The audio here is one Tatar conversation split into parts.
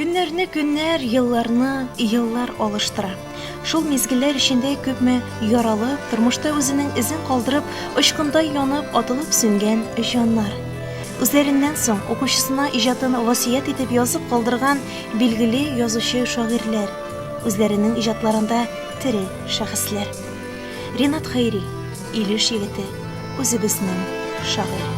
Көннәрне көннәр, елларны еллар алыштыра. Шул мизгелләр эчендә күпме яралып, тормышта үзенең эзен калдырып, очкындай янып, атылып сүнгән җаннар. Үзләреннән соң укучысына иҗатын васыять итеп язып калдырган билгеле язучы-шагыйрьләр, үзләренең иҗатларында тере шәхесләр. Ринат Хәйри, Илеш егете, үзебезнең шагыйрь.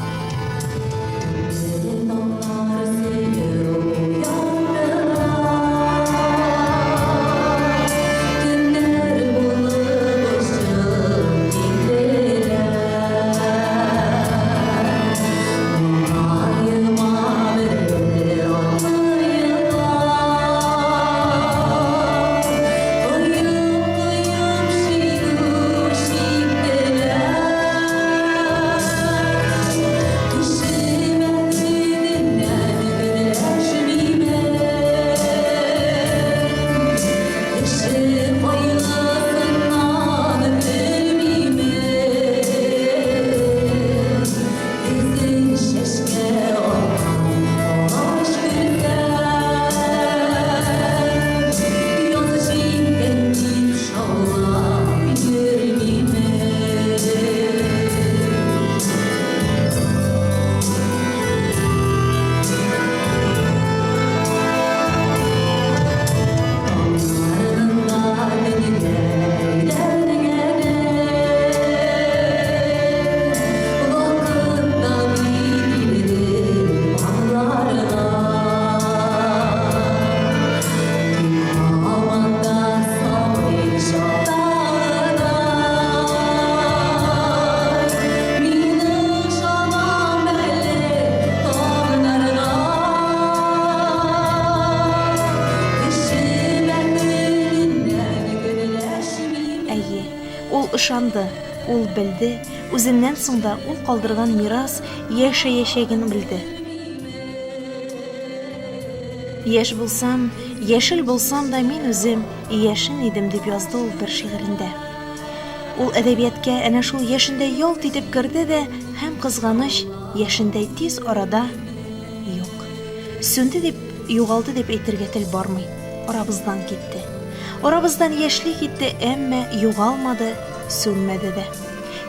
Әйе, ул ышанды, ул белде, үзеннән соң да ул калдырган мирас яшәячәген белде. Яшь булсам, яшел булсам да мин үзем яшен идем, дип язды ул бер шигырендә. Ул әдәбияткә әнә шул яшендәй ялт итеп керде дә һәм, кызганыч, яшендәй тиз арада юк. Сүнде дип, югалды дип әйтергә тел бармый. Арабыздан китте. Арабыздан яшьли китте, әмма югалмады, сүнмәде дә.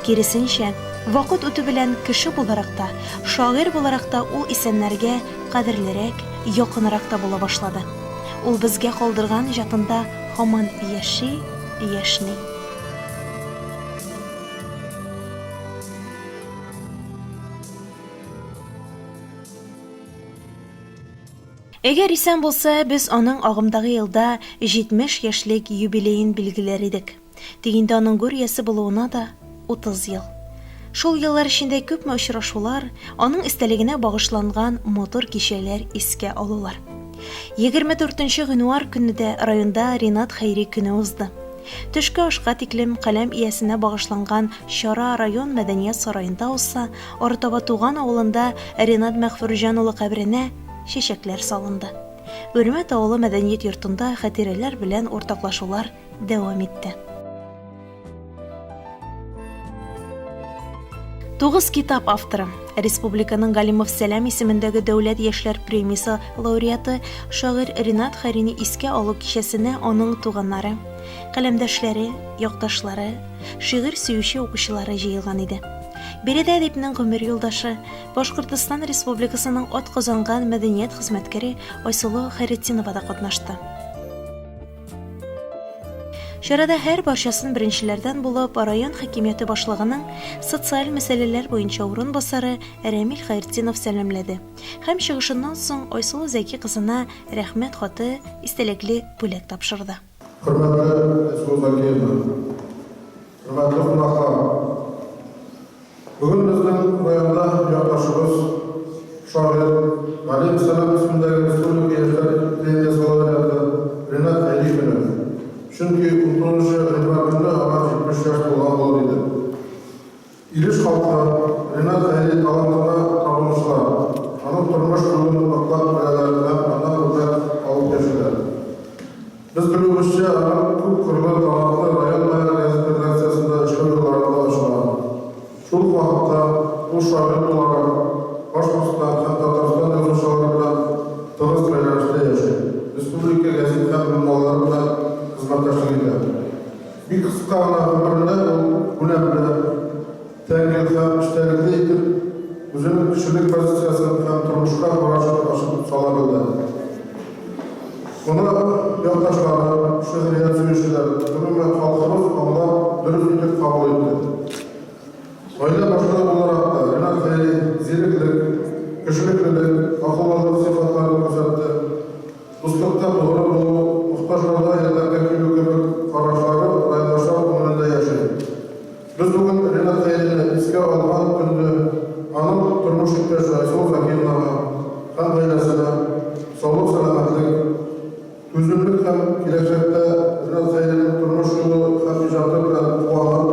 Киресенчә, вакыт үтү белән кеше буларак та, шагыйрь буларак та ул исәннәргә кадерлерәк, якынрак та була башлады. Ул безгә калдырган иҗатында һаман яши, яшьни. Әгәр исән булса, без аның агымдагы елда 70 яшьлек юбилеен билгеләр идек. Тик инде аның гүр иясе булуына да 30 ел. Шул еллар эчендә күпме очрашулар, аның истәлегенә багышланган матур кичәләр искә алулар. 24 нче гыйнвар көнне дә районда Ринат Хәйри көне узды. Төшке ашка тиклем каләм иясенә багышланган чара район мәдәният сараенда узса, арытаба туган авылында Ринат Мәгъфүрҗан улы каберенә чәчәкләр салынды. Үрмәт авылы мәдәният йортында хатирәләр белән уртаклашулар дәвам итте. Тугыз китап авторы, республиканың Галимов Сәлам исемендәге дәүләт яшьләр премиясе лауреаты, шагыйрь Ринат Харини искә алу кичәсенә аның туганнары, каләмдәшләре, якташлары, шигырь сөюче укучылары җыелган иде. Биредә әдипнең гомер юлдашы, Башкортостан Республикасының атказанган мәдәният хезмәткәре Айсылу Хәйретдинова да катнашты. Чарада һәр барчасын беренчеләрдән булып район хакимияте башлыгының социаль мәсьәләләр буенча урынбасары Рәмил Хәйртдинов сәламләде һәм чыгышыннан соң Айсылу Зәки кызына Рәхмәт хаты, истәлекле бүләк тапшырды. Хөрмәтле Айсылу Закиевна, хөрмәтле кунаклар! Бүген безнең районда якташыбыз, шагыйрь, Галим Сәлам исемендәге республика яшьләр премиясе лауреаты Ринат Хәйри көне. Чөнки 19 гыйнвар көнне аңа 70 яшь тулган булыр иде. Илеш халкы Ринат Хәйри талантына табынучылар, аның тормыш юлын ныклап беләләр һәм аннан үрнәк алып яшиләр. Без белүебезчә, аның күп кырлы таланты район Маяк гәзите редакциясендә эшләү елларында ачыла. Шул ук вакытта ул шагыйрь буларак Башкортстан һәм Татарстан язучылары белән тыгыз бәйләнештә яши. шигърият сөючеләр, гомумән, халкыбыз аңлап, дөрес итеп кабул итте. Гаилә башлыгы буларак та Ринат Хәйри зиреклек, кешелеклелек, акыллылык сыйфатларын күрсәтте. Дуслыкта тугры булу, мохтаҗларга ярдәмгә килү кебек карашлары райондашлар күңелендә яши. Без бүген Ринат Хәйрине искә алган көнне аның тормыш иптәше Айсылу Закиевнага һәм гаиләсенә саулык-сәламәтлек, түземлек һәм киләчәктә Ринат Хәйринең тормыш юлы һәм иҗаты белән куанып,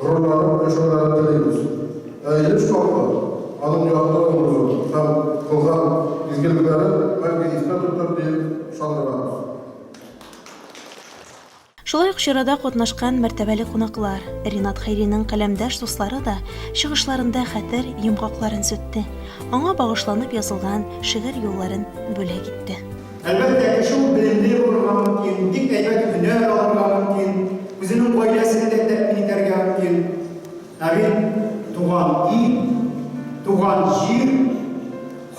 горурланып яшәүләрен телибез. Ә Илеш халкы аның якты образын һәм кылган изгелекләрен мәңге истә тотыр диеп ышандырабыз. Шулай ук чарада катнашкан мәртәбәле кунаклар, Ринат Хәйринең каләмдәш дуслары да чыгышларында хәтер йомгакларын сүтте, аңа багышланып язылган шигырь юлларын бүләк итте. Әлбәттә, кеше ул белемле булырга мөмкин, бик әйбәт һөнәр алырга мөмкин, үзенең гаиләсен дә тәэмин итәргә мөмкин. Ә бит туган ил, туган җир,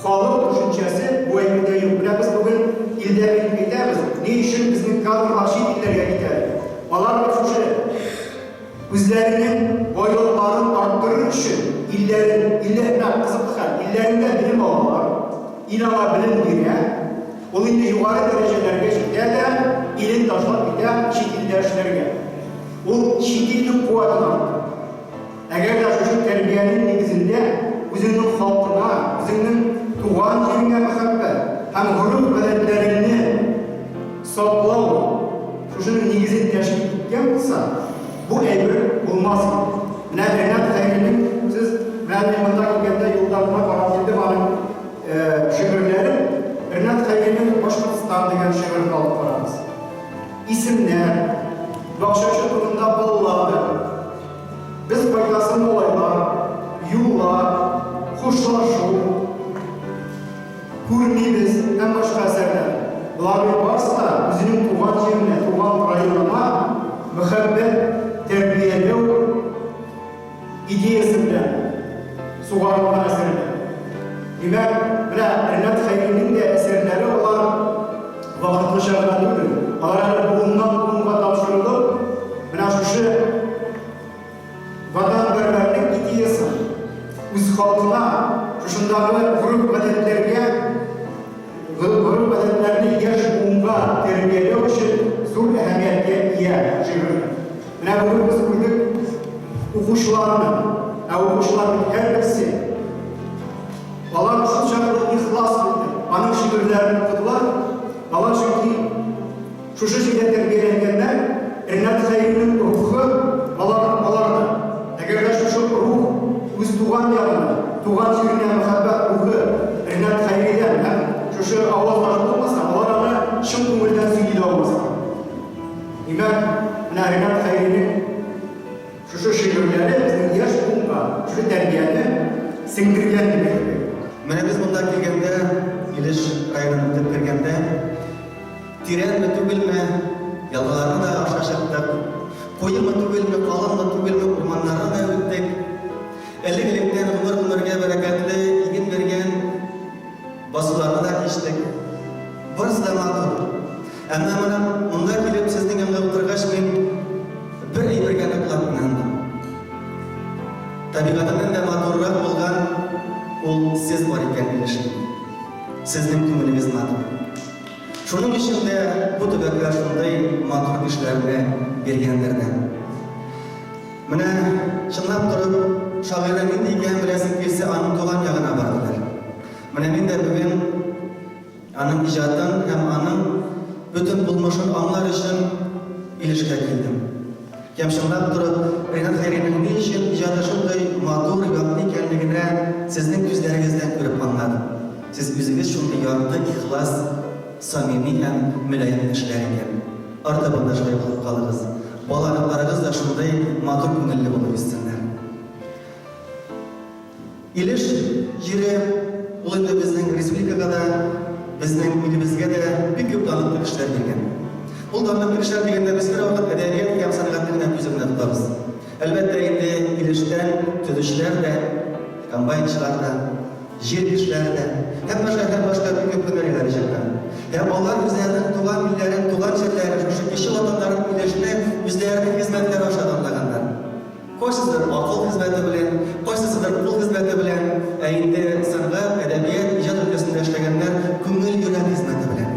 халык төшенчәсе бу әйбердә юк. Менә без бүген илдә бит әйтәбез, ни өчен безнең кадрлар чит илләргә китә дип. Алар бит шушы үзләренең байлыкларын арттырыр өчен илләрен, илләр, менә кызыклы хәл, илләрендә белем алалар, ил аңа белем бирә, ул инде югары дәрәҗәләргә җитә дә, илен ташлап китә чит илдә эшләргә. Ул чит илнең куәтен арттыра. Әгәр дә шушы тәрбиянең нигезендә үзеңнең халкыңа, үзеңнең туган җиреңә мәхәббәт һәм гореф-гадәтләреңне саклау шушының нигезен тәшкил иткән булса, бу әйбер булмас иде. Менә Ренат Хәйринең, сез, менә мин монда килгәндә юлда гына карап килдем аның шигырьләрен. Ренат Хәйринең Башкортстан дигән шигырен алып карагыз. Исемнәр, бакчачы турында баллада, Без кайтасы малайлар, Юллар, Хушлашу, Күрмибез һәм башка әсәрләр. Боларның барысы да үзенең туган җиренә, туган районына мәхәббәт тәрбияләү идеясе белән сугарылган әсәрләр. Димәк, менә Ринат Хәйринең дә әсәрләре алар вакытлыча гына түгел, алар әле буыннан-буынга тапшырылып, менә шушы ватанпәрвәрлек идеясен үз халкына, шушындагы гореф-гадәтләргә, гореф-гадәтләрне яшь буынга тәрбияләү өчен зур әһәмияткә ия шигырьләр. Менә бүген без күрдек укучыларны, ә укучыларның һәрберсе алар шулчаклы ихлас булды, аның шигырьләрен укыдылар, алар чөнки шушы җирдә тәрбияләнгәннәр, Ринат Хәйринең рухы алар аларда. Әгәр дә шушы рух үз туган ягына, туган җиренә мәхәббәт рухы Ринат Хәйридән һәм шушы аваздаш булмаса, алар аны чын күңелдән сөйли дә алмаслар. Димәк, менә Ринат Хәйринең шушы шигырьләре безнең яшь буынга шушы тәрбияне сеңдергән дип әйтергә. Менә без монда килгәндә, Илеш районын үтеп кергәндә, тирәнме түгелме, елгаларны да аша чыктык, куемы түгелме, калынмы түгелме, урманнарны да үттек. Элек-электән гомер-гомергә бәрәкәтле иген биргән Басуларны да кичтек. Барысы да матур. Әмма менә монда килеп сезнең янга утыргач, мин бер әйбергә ныклап инандым. Табигатеннән дә матуррак булган ул сез бар икән, Илешем. Сезнең күңелегез матур. Шуның өчен дә бу төбәккә шундый матур кешеләрне биргәндер дә. Менә, чынлап торып, шагыйрьнең нинди икәнен беләсең килсә, аның туган ягына бар, диләр. Менә мин дә бүген аның иҗатын һәм аның бөтен булмышын аңлар өчен Илешкә килдем. Һәм чынлап торып, Ринат Хәйринең ни өчен иҗаты шундый матур, якты икәнлегенә сезнең күзләрегездән күреп аңладым. Сез үзегез шундый якты, ихлас, самими һәм мөлаем кешеләр икән. Артабан да шулай булып калыгыз. Балаларыгыз да шундый матур күңелле булып үссеннәр. Илеш җире, ул инде безнең республикага да, безнең илебезгә дә бик күп данлыклы кешеләр биргән. Ул данлыклы кешеләр дигәндә без һәрвакыт әдәбият һәм сәнгатьне генә күз уңында тотабыз. Әлбәттә инде, Илештән төзүчеләр дә, комбайнчылар да. Җир кешеләре дә, һәм башка, һәм башка бик күп һөнәр ияләре чыккан. Һәм алар үзләренең туган илләрен, туган җирләрен, шушы кече ватаннарын өлешне үзләренең хезмәтләре аша данлаганнар. Кайсыдыр акыл хезмәте белән, кайсысыдыр кул хезмәте белән, ә инде сәнгать, әдәбият, иҗат өлкәсендә эшләгәннәр күңел-йөрәк хезмәте белән.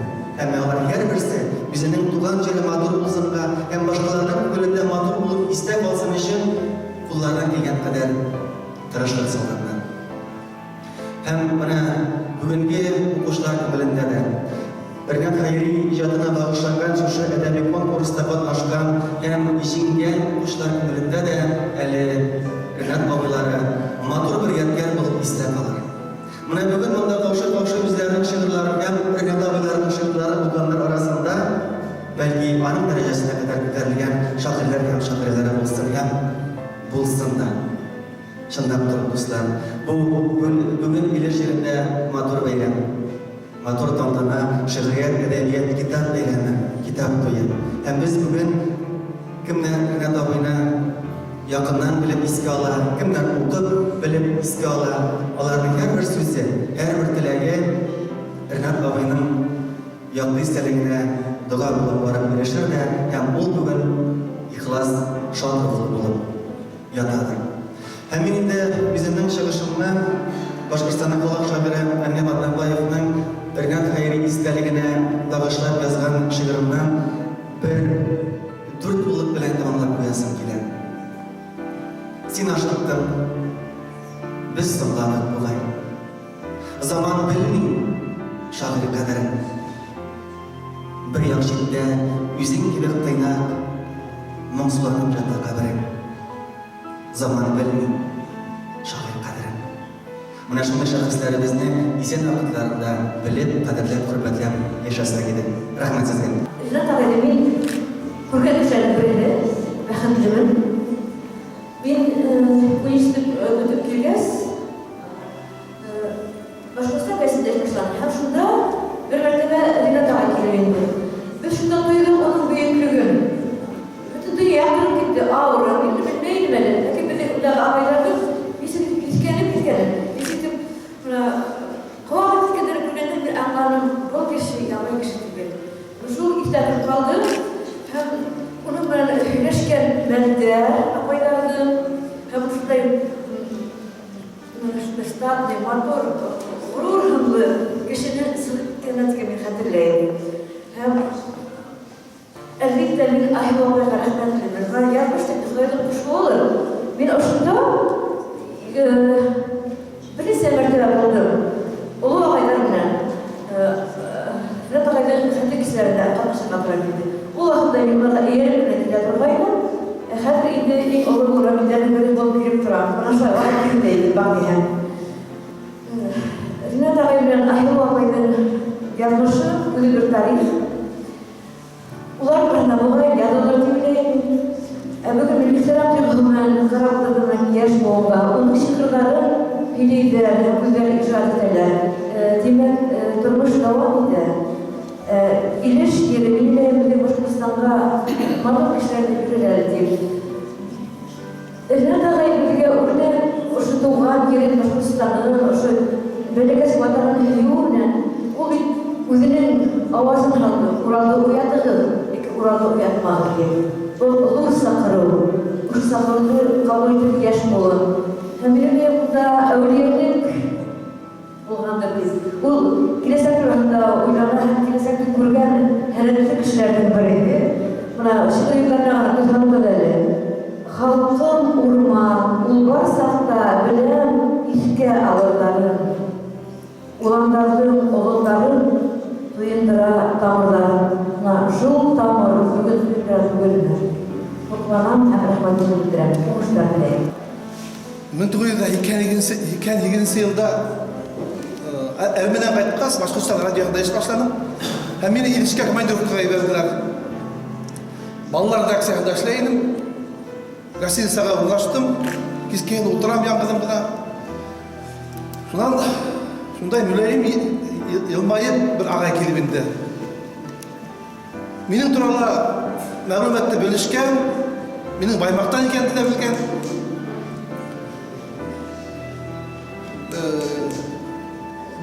Әмма алар һәрберсе үзенең туган җире матур булсынга һәм башкаларның күңелендә матур булып истә калсын өчен кулларыннан килгән кадәр тырышлык салганнар. Һәм менә бүгенге укучылар күңелендә дә Ренат Хәйри иҗатына багышланган шушы әдәби конкурста катнашкан һәм җиңгән укучылар күңелендә дә әле Ренат абыйлары матур бер ядкәр булып истә калыр. Менә бүген монда каушый-каушый үзләренең шигырьләрен һәм Ренат абыйларының шигырьләрен укыганнар арасында, бәлки, аның дәрәҗәсенә кадәр күтәрелгән шагыйрьләр һәм шагыйрәләре булсын һәм булсын да. Чынлап торып, дуслар, бу бүген Илеш җирендә матур бәйрәм. Матур тантана, шигърият, әдәбият, китап бәйрәме, китап туе. Һәм без бүген кемнәр Ренат абыйны якыннан белеп искә ала, кемнәр укып, белеп искә ала, аларның һәрбер сүзе, һәрбер теләге Ренат абыйның якты истәлегенә дога булып барып ирешер дә һәм ул бүген ихлас шат рухлы булып ятадыр. Һәм мин инде үземнең чыгышымны Башкортстанның халык шагыйре Әнгам Атнабаевның Ренат Хәйри истәлегенә багышлап язган шигырымнан бер дүртуллык белән тәмамлап куясым килә. Син ашыктың, без соңладык бугай. Заман белми шагыйрь кадерен. Бер як читтә үзең кебек тыйнак Моңсуланып ята каберең. Заман белми шагыйрь кадерен. Менә шундый шәхесләребезне исән вакытларында белеп, кадерләп, хөрмәтләп яшәсәк иде. Рәхмәт сезгә. Ринат агайны мин күргән кешеләрнең бере, бәхетлемен. Мин университет үтеп килгәч, Башкортстан гәзитендә эш башладым һәм шунда бер мәртәбә Ринат агай килеп инде. Без шунда тойдык аның бөеклеген. Бөтен дөнья яктырып китте, аура, мин белми идем әле. Ләкин безнең ундагы агайларның ничек итеп искәреп киткәнен, ничек итеп менә куанып киткәннәрен күргәндә мин аңладым, бу кеше яман кеше түгел. Шул истә калды һәм уның белән һөйләшкән мәлдә апайларның һәм шундай Штатный, матур, горур һынлы кешене сынып мин хәтерләйм. Һәм, әлбиттә, мин Аһил абайга рәхмәтлемен. Менә язмыш дип Ходайның кушуыдыр. Мин ошында берничә мәртәбә булдым. Олы агайлар белән Ринат агайның хәтле кичәләрендә катнашырга туры килде. Ул вакытта мин аларга ияреп кенә килә торгайным. Ә хәзер инде иң олы мурабиләрнең бере булып килеп торам. Менә шулай вакыт килде инде, бакыйһа. Ринат агай белән Аһил апайның язмышы үзе бер тарих. Улар турында бугай язылыр дип уйлыйм мин. Ә бүген мин ихтирам тойгысы белән карап утырдым менә яшь буынга. Уның шигырьләрен сөйлиләр һәм үзләре иҗат итәләр. Димәк, тормыш дәвам итә. Илеш җире, мин дә безнең Башкортстанга матур кешеләрне бирер әле дип. Ринат агай безгә үрнәк, ошо туган җирен, Башкортстанын, ошо бәләкәс Ватанын сөюе белән, ул бит үзенең авазын һалды, Уралны уятыгыз, яки Уралны уятмагыз дип. Бу зур чакыру. Ошо чакыруны кабул итеп яшь буын. Һәм минем уемда әүлиялек. Булгандыр дип. Ул киләчәк турында уйлана һәм киләчәкне күргән һәләтле кешеләрнең бере. Менә шундый юлларны гына кызгандык әле. Халкым урман, ул бар сафта, беләм, искә алырларын. Уландарның олыларын туендыра тамырларын. Менә шул тамыр бүген туендыра түгелме? Сокланам һәм рәхмәтемне белдерәм. Уңышлар теләйм. 1982 елда Әрмәннән кайткач, Башкортстан радиосында эш башладым. Һәм мине Илешкә командировкага җибәрделәр. Балалар редакциясендә эшләй идем. Гостиницага урнаштым. Кискән утырам яңгызым гына. Шуннан шундай мөлаем елмаеп бер агай килеп инде. Минем турала мәгълүматны белешкән, минем Баймактан икәнне дә белгән.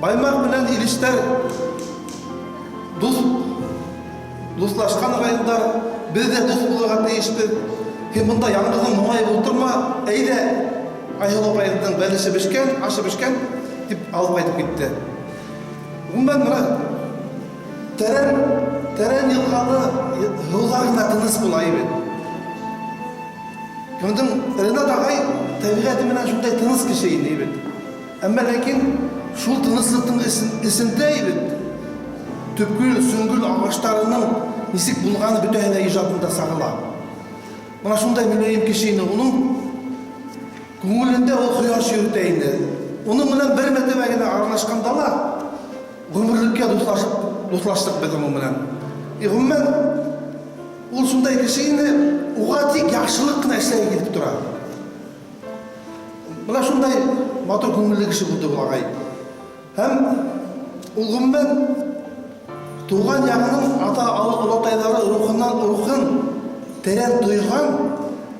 Баймак белән Илештә дус дуслашкан районнар, без дә дус булырга тиешбез. Һин монда яңгызың моңаеп утырма, әйдә, Айһылу апаеңның бәлеше пешкән, ашы пешкән, дип алып кайтып китте. Гомумән, менә тәрән, тәрән елгалы елга гына тыныч була бит. Кемдең Ренат агай табигате белән шундай тыныч кеше инде бит. Әмма ләкин шул тынычлыкның эчендә бит төпкел, сөңгел агачларының ничек булганы бөтәһе дә иҗатында сагыла. Менә шундай мөлаем кеше инде. Уның күңелендә ул кояш йөртә инде. Уның белән бер мәртәбә генә аралашканда ла гомерлеккә дуслашып, дуслаштык без аның белән. И гомумән, ул шундай кеше инде, уга тик яхшылык кына эшләге килеп тора. Менә шундай матур күңелле кеше булды ул агай. Һәм ул гомумән туган ягының ата олатайлары рухыннан рухын тәрән тойган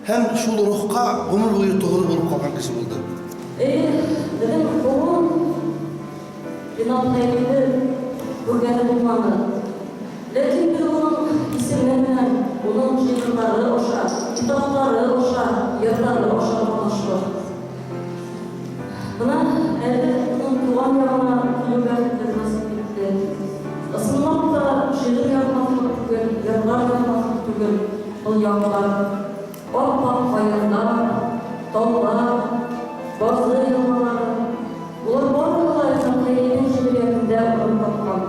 һәм шул рухка гомер буе тугры булып калган кеше булды. Эх, безнең буын Ринат Хәйрине күргәне булмады. Ләкин без уның исеме белән, уның шигырьләре аша, китаплары аша, йырлары аша таныштык. Менә әле уның туган ягына килү бәхете насыйп итте. Ысынлап та, шигырь язмаслык түгел, йырлар язмаслык түгел был яклар. Ап-ак каеннар, таулар, базы елгалары, болар барысы да Ринат Хәйринең шигъриятендә урын тапкан.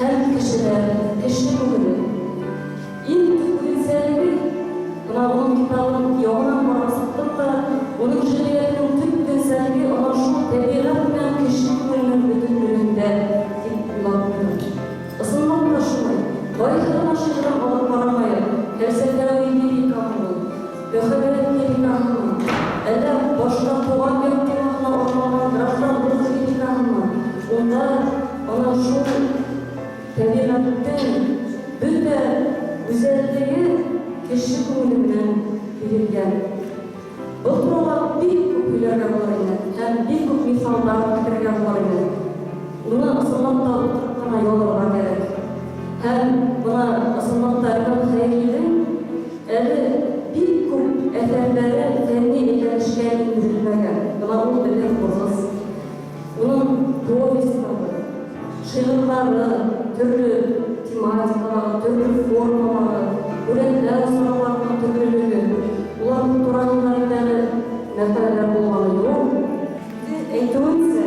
Һәм кешеләр, кеше күңеле. Иң төп үзенчәлеге, менә уның китабын яңадан карап чыктым да, уның шигъриятенең төп үзенчәлеге ана шул табигать белән кеше күңеленең бөтенлегендә, дип уйлап куйдым. Ысынлап та шулай, кайсы гына шигырен алып карамаек, фәлсәфәви лирикамы ул, Мәхәббәт лирикаһымы, әллә башка туган як темасына арналган гражданлык лирикаһымы, унда ана шул табигатьнең бөтә гүзәллеге кеше күңеле белән бирелгән. Был турала бик күп һөйләргә булыр иде һәм бик күп мисаллар китерергә булыр иде. Уны ысынлап та утырып кына язырга кәрәк. Һәм мына ысынлап та Ринат Хәйриевең Әле бик күп әсәрләре фәнни әйләнешкә иңдерелмәгән. Менә ул безнең кызыз. Уның повестьлары, шигырьләре төрле тематикадагы, төрле формадагы, сурәтләү чараларының төрлелеге, уларның турасында бит әле мәкаләләр булганы юк. Үзе әйтүенчә,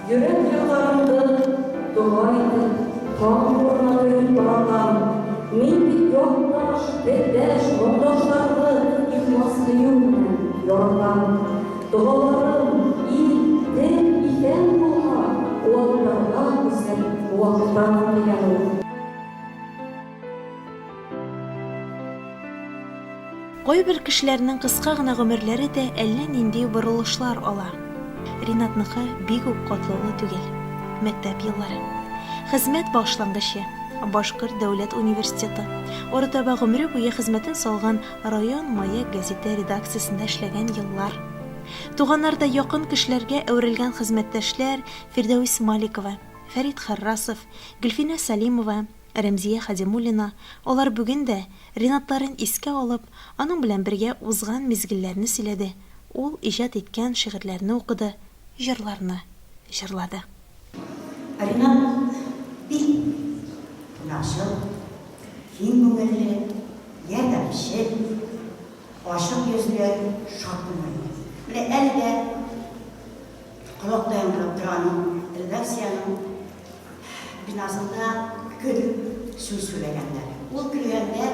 Йөрәк ярларымды дога итеп, Таң нурына төреп таратам. Мин бит якташ, телдәш, моңдашларны Ихлас сөю белән яратам. Догаларым, ил, тел исән булһа, Куакларга үсәр куактан, дигән ул. Кайбер кешеләрнең кыска гына гомерләре дә әллә нинди борылышлар ала. Ринатныкы бик үк катлаулы түгел. Мәктәп еллары. Хезмәт башлангычы. Башкорт дәүләт университеты. Арытаба гомере буе хезмәтен салган район Маяк гәзите редакциясендә эшләгән еллар. Туганнардай якын кешеләргә әверелгән хезмәттәшләр Фирдәвис Маликова, Фәрит Харрасов, Гөлфинә Сәлимова, Рәмзия Хадимуллина, алар бүген дә, Ренатларын искә алып, аның белән бергә узган мизгелләрне сөйләде, ул иҗат иткән шигырьләрне укыды, җырларны җырлады. Ренат бик кунакчыл, киң күңелле, ярдәмчел, ачык йөзле, шат күңелле. Менә әле дә колакта яңгырап тора аның редакциянең Бинасында көлеп сүз сөйләгәннәр. Ул көлгәндә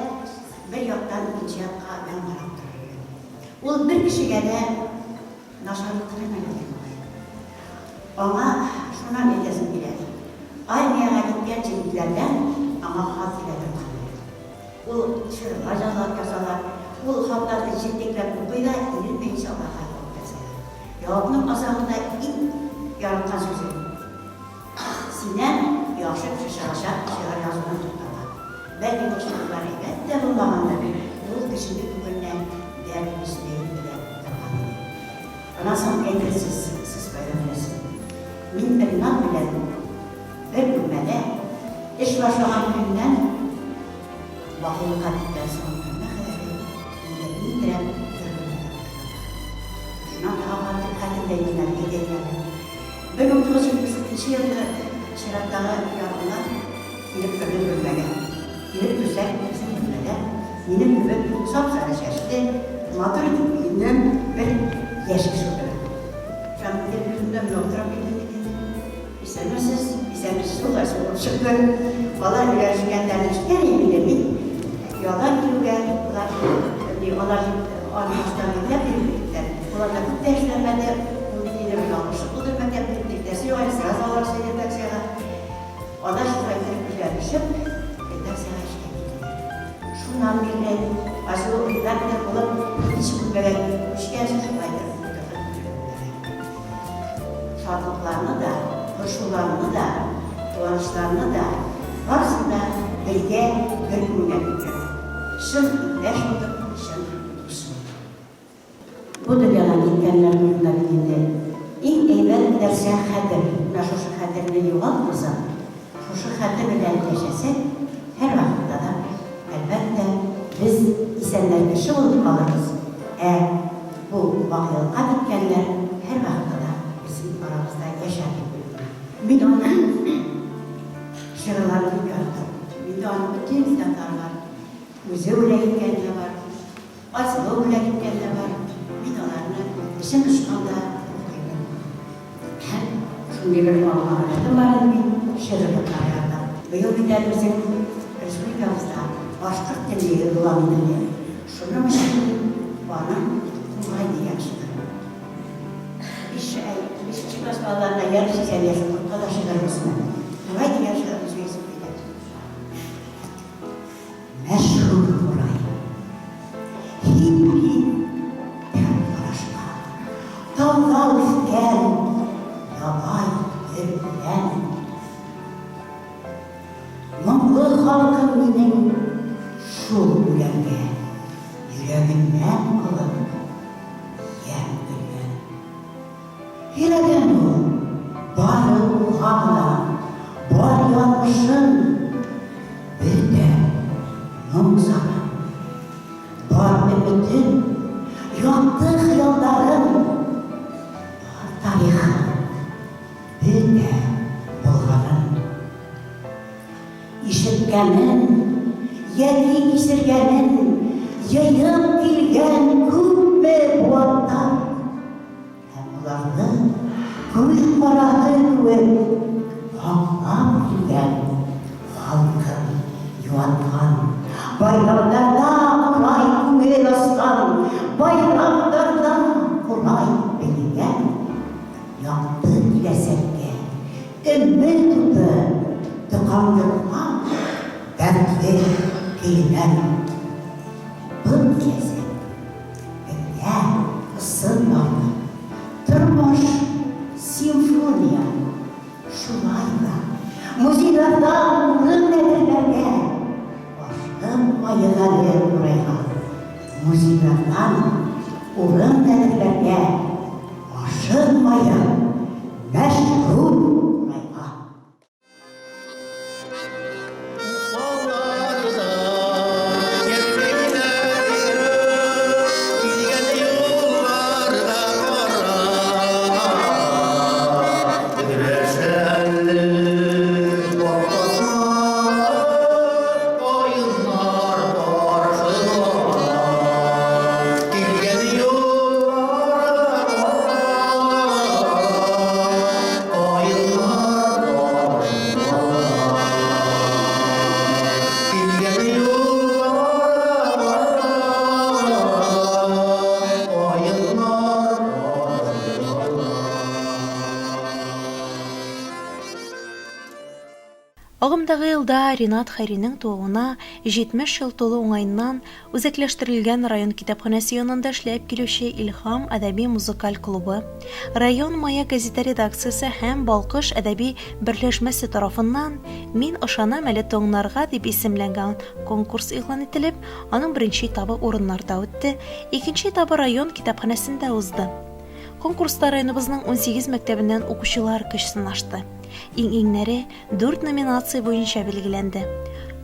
бер яктан икенче якка яңгырап тора иде. Ул бер кешегә дә начарлык теләмәгән дип уйлыйм. Аңа шуннан әйтәсем килә, армиягә киткән җегетләрдән аңа хат килә торган иде. Ул шигырьләр яза, язалар. Ул хатларны җентекләп укый да, иренмәенчә аларга җавап яза. Җавапның азагында иң яраткан сүзе. Синнән яхшы кеше чыгачак, шигырь язуны туктата. Бәлки бу шигырьләр әйбәт тә булмагандыр, ул кешенең күңеленә дәрт өсти белә торган иде. Аннан соң әйтерсез, сез кайдан беләсез? Мин Ринат белән бер бүлмәдә эш башлаган көннән бакыйлыкка киткән соңгы көненә кадәр инде мин белән бер бүлмәдә утырдык. Шуннан тагын артык хәтердә инде әйтәйем әле. 1972 елны чираттагы янгыннар килеп керде бүлмәгә. Килеп керсәк, безнең бүлмәдә минем кебек сап-сары чәчле, матур итеп киенгән бер яшь кеше утыра. Шуның килеп кердем дә, менә утырам киттем бит инде. Исәнмесез, исәнмесез, ул да сугып чыкты. Алар өйләнешкәннәрен ишеткән идем инде мин. Ялдан килүгә, алар, ни, алар аны башта мәктәп биреп киттеләр. Ул анда күп тә эшләмәде, ул бит инде бер ялгышлык булды, мәктәп биреп китәсе юк әле, сразу алалар редакциягә. Алар шулай итеп өйләнешеп, редакциягә эшкә киттеләр. Шуннан бирле Айсылу редактор булып икенче бүлмәгә күчкәч, шулай итеп утырдык бер бүлмәдә. Шатлыкларны да, борчуларны да, куанычларны да, барысын да бергә, бер күңелгә күтәрдек. Чын иптәш булдык, чын дус булдык. Бу дөньядан киткәннәр турында бит инде иң әйбәт нәрсә хәтер. Менә шушы хәтерне югалтмасак, шушы хәтер белән яшәсәк, һәрвакытта да, әлбәттә, без исәннәр кеше булып калырбыз, ә бу бакыйлыкка киткәннәр һәрвакытта да безнең арабызда яшәр дип уйлыйм. Мин аның шигырьләрен бик яратам. Миндә аның бөтен китаплары бар. Үзе бүләк иткәне дә бар. Айсылу бүләк иткән дә бар. Мин аларны эчем пошканда укыймын. Һәм шундый бер алма гадәтем бар инде, мин шигырь ятларга яратам. Быел бит әле безнең республикабызда башкорт теле елы игълан ителде. Шуның өчен мин аның Курай дигән шигырен, биш әй, бишенче класс балаларына ярым 80 яшь укытка да шигырь булсын әле. Курай дигән шигырен сөйлисем килә. Мәшһүр Курай. Һин бит тәү карашка Тауда үскән ябай бер үлән. Моңлы халкым минем шул үләнгә Йөрәгеннән алып ямь өргән. Һиләгән ул, бары уга гына, Бар язмышын бөтә моң-зарын, Бар өметен, якты хыялларын, Бар тарихын, бөтә булганын. Ишеткәнен яки кичергәнен Җыеп килгән күпме буаттан. Һәм аларны күз карасы кебек саклап килгән, халкын юаткан. Байрамнарда курай күңел ачкан, байрамнарда курай биегән. Якты киләчәккә өмет уты тоткандырган дәртле көенән. Был киләчәк. Бездә ысынмады. Тормыш, симфония. Шулай да, музейларда урын әзерләргә ашыкмаек әле Курайга. Музейлардан урын әзерләргә ашыкмаек мәшһүр Курайга. Агымдагы елда Ринат Хәйринең тууына 70 ел тулу уңаеннан Үзәкләштерелгән район китапханәсе янында эшләп килүче Илһам әдәби-музыкаль клубы, район Маяк гәзите редакциясе һәм Балкыш әдәби берләшмәсе тарафыннан Мин ышанам әле таңнарга дип исемләнгән конкурс игълан ителеп, аның беренче этабы урыннарда үтте, икенче этабы район китапханәсендә узды. Конкурста районыбызның 18 мәктәбеннән укучылар көч сынашты. Иң-иңнәре дүрт номинация буенча билгеләнде.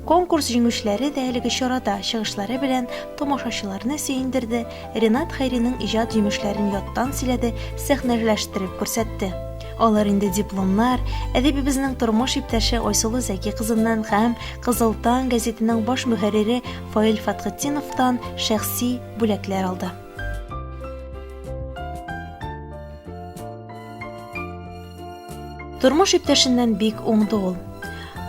Конкурс җиңүчеләре дә әлеге чарада чыгышлары белән тамашачыларны сөендерде, Ренат Хәйринең иҗат җимешләрен яттан сөйләде, сәхнәләштереп күрсәтте. Алар инде дипломнар, әдибебезнең тормыш иптәше Айсылу Зәки кызыннан һәм Кызыл таң гәзитенең баш мөхәррире Фаил Фәтхетдиновтан шәхси бүләкләр алды. Тормыш иптәшеннән бик уңды ул.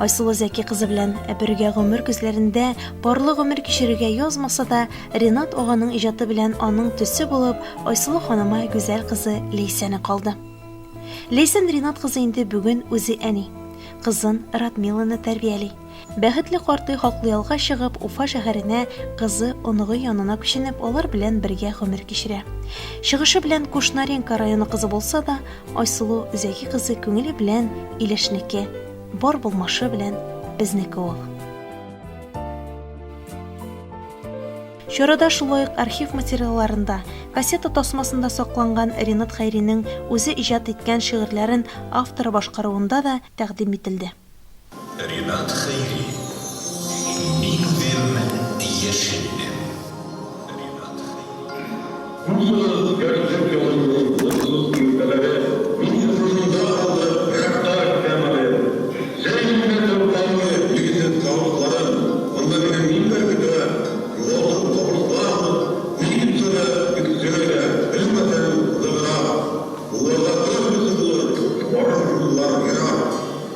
Айсылу Зәки кызы белән бергә гомер көзләрендә парлы гомер кичерергә язмаса да, Ренат аганың иҗаты белән аның төсе булып Айсылу ханыма гүзәл кызы Ләйсәне калды. Ләйсән Ренат кызы инде бүген үзе әни. Кызын Радмиланы тәрбияли. Бәхетле карты хаклы ялга чыгып, Уфа шәһәренә кызы, оныгы янына күченеп, алар белән бергә гомер кичерә. Чыгышы белән Кушнаренко районы кызы булса да, Айсылу Зәки кызы күңеле белән Илешнеке, бар булмышы белән безнеке ул. Чарада шулай ук архив материалларында, кассета тасмасында сакланган Ринат Хәйринең үзе иҗат иткән шигырьләрен авторы башкаруында да тәкъдим ителде. Ринат Хәйри, Мин үзем яшелмен. Ринат Хәйри. Курсыгыз яшьлек елының болытсыз иртәләре, Мин шушында калды, еракта китәм әле. Җәй җитмәсә уртаның билгесез савытларын, Анда мине ниләр көтә, Югалтып табышлармы, Ни көтсә дә, көтсен әйдә, Белмәсәм, кызыграк. Юлларда төрлесе булыр, Барыр юллар ерак.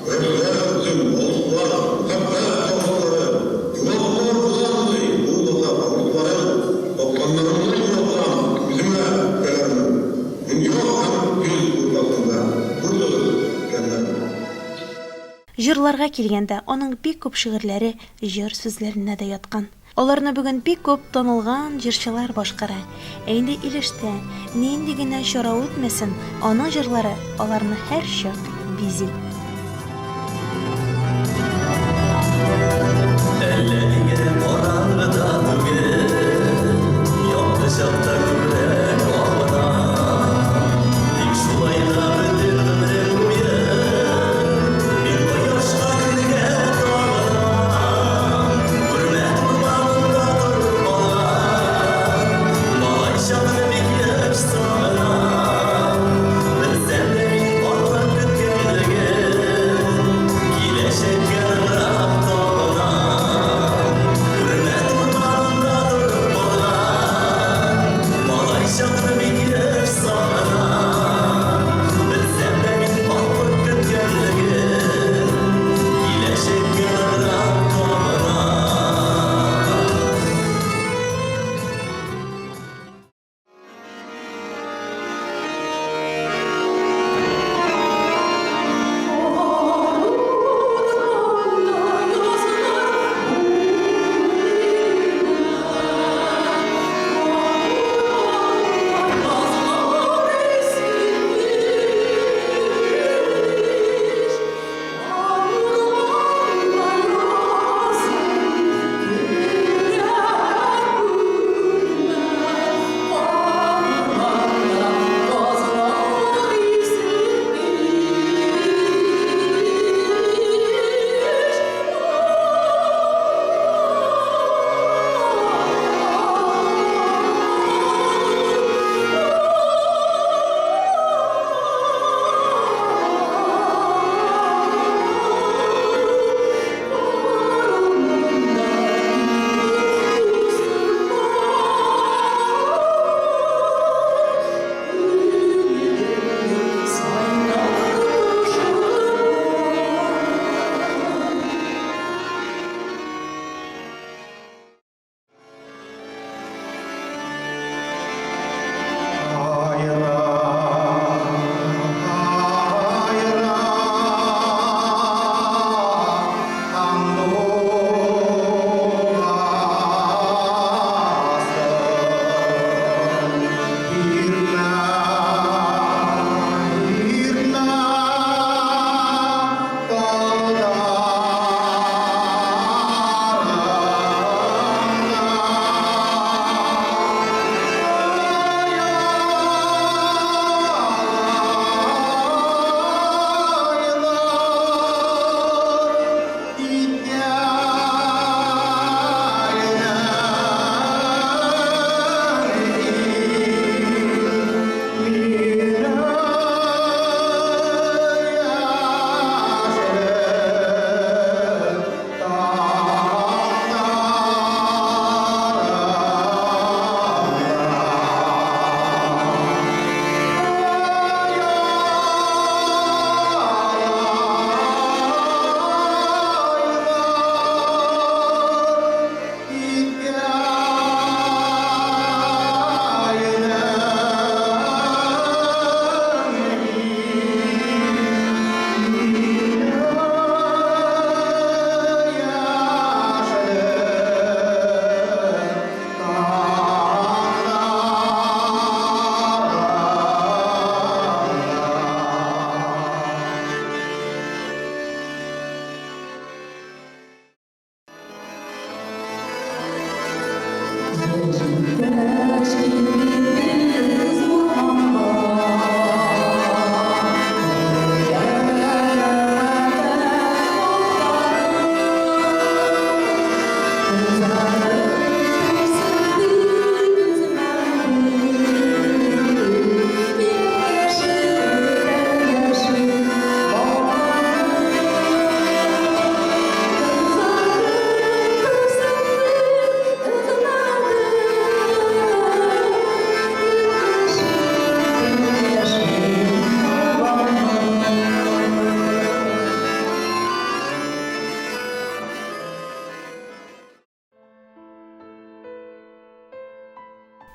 Көрәшләр өчен алышлар, мәхәббәт тавышлары, Югалтулар буламыни, булмаса табышларың, Тапканнарымны югалтсам, үземә үпкәләрмен. Мин яз һәм көз уртасында, Күрдегез, өлкәннәр. Җырларга килгәндә, аның бик күп шигырьләре җыр сүзләренә дә яткан. Аларны бүген бик күп танылган җырчылар башкара. Ә инде Илештә нинди генә чара үтмәсен, аның җырлары аларны һәрчак бизи. Әллә нигә караңгыда түгел, якты чакта күбрәк абынам. Тик шулай да бөтен гомерем буе мин кояшка, көнгә табынам. Үрмәт урманында торып калган малай чакны бик еш сагынам. Белсәм дә мин картлык көткәнлеген.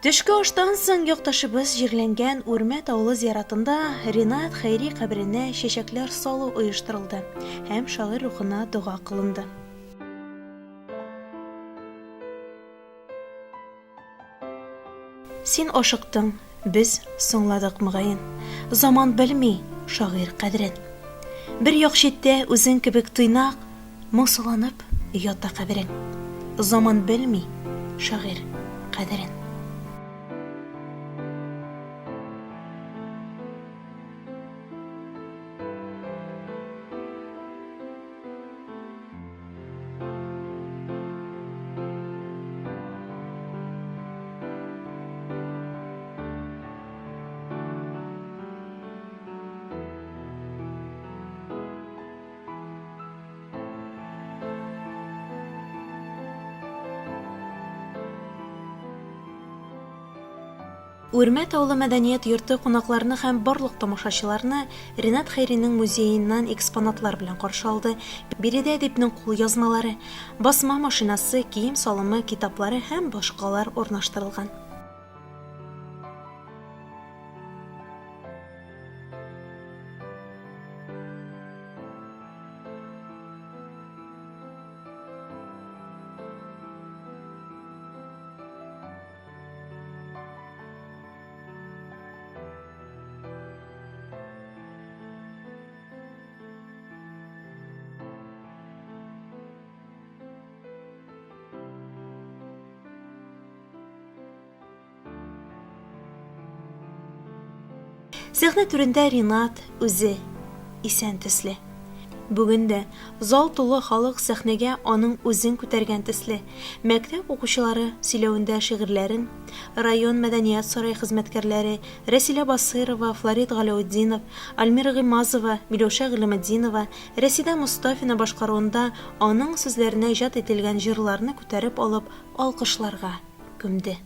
Төшке аштан соң якташыбыз җирләнгән Үрмә таулы зиратында Ринат Хәйри каберенә чәчәкләр салу оештырылды һәм шагыйрь рухына дога кылынды. Син ашыктың, без соңладык, мөгаен. Заман белми шагыйрь кадерен. Бер як читтә үзең кебек тыйнак, Моңсуланып ята каберең. Заман белми шагыйрь кадерен. Үрмә таулы мәдәният йорты кунакларны һәм барлык тамашачыларны Ринат Хәйринең музееннан экспонатлар белән каршы алды. Биредә әдипнең кулъязмалары, басма машинасы, кием-салымы, китаплары һәм башкалар урнаштырылган. Сәхнә түрендә Ринат үзе исән төсле. Бүген дә зал тулы халык сәхнәгә аның үзен күтәргән төсле. Мәктәп укучылары сөйләвендә шигырьләрен, район мәдәният сарае хезмәткәрләре Рәсилә Басыйрова, Флорид Галәүтдинов, Альмира Гыймазова, Миләүшә Гыйлеметдинова, Рәсидә Мостафина башкаруында аның сүзләренә иҗат ителгән җырларны күтәреп алып алкышларга күмде.